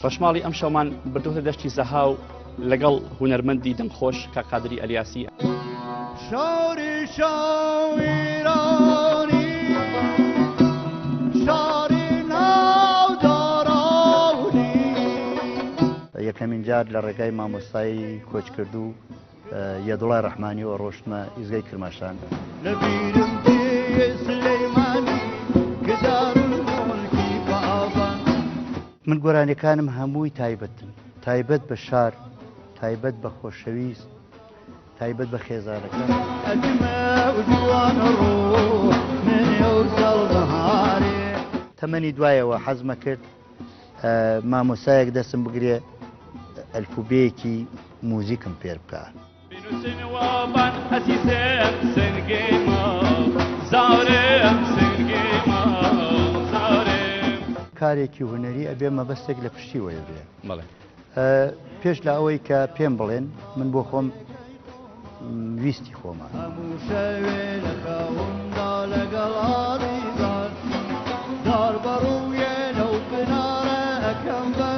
ڕەشماڵی ئەمشەومان بردووەتە دەشتی زەهاو لەگەڵ هونەرمەندی دەنگخۆش کاک قادری ئەلیاسی. شاری شاویرانی شاری ناودارانی. یەکەمین جار لە ڕێگای مامۆستای کۆچکردوو یەدوڵای ڕەحمانیەوە ڕۆشتمە ئیزگەی کرماشان. لە بیرم دێ سولەیمانی کە دارولمولکی بابان. من گۆرانیەکانم هەمووی تایبەتن، تایبەت بە شار، تایبەت بە خۆشەویست، تایبەت بە خێزانەکەم. تەمەنی دوایەوە حەزمە کرد مامۆسایەک دەستم بگرێ ئەلفوبێیەکی موزیکم فێر بکا. کارێکی هونەری ئەبێ مەبەستێک لە پشتیوەیە بێ. پێش لە ئەوەی کە پێم بڵێن من بۆ خۆم ویستی خۆمە. هەموو شەوێ لە خەومدا لەگەڵ ئاڵی زار، دار بەڕوویێ لەو بنارە ئەکەم بە.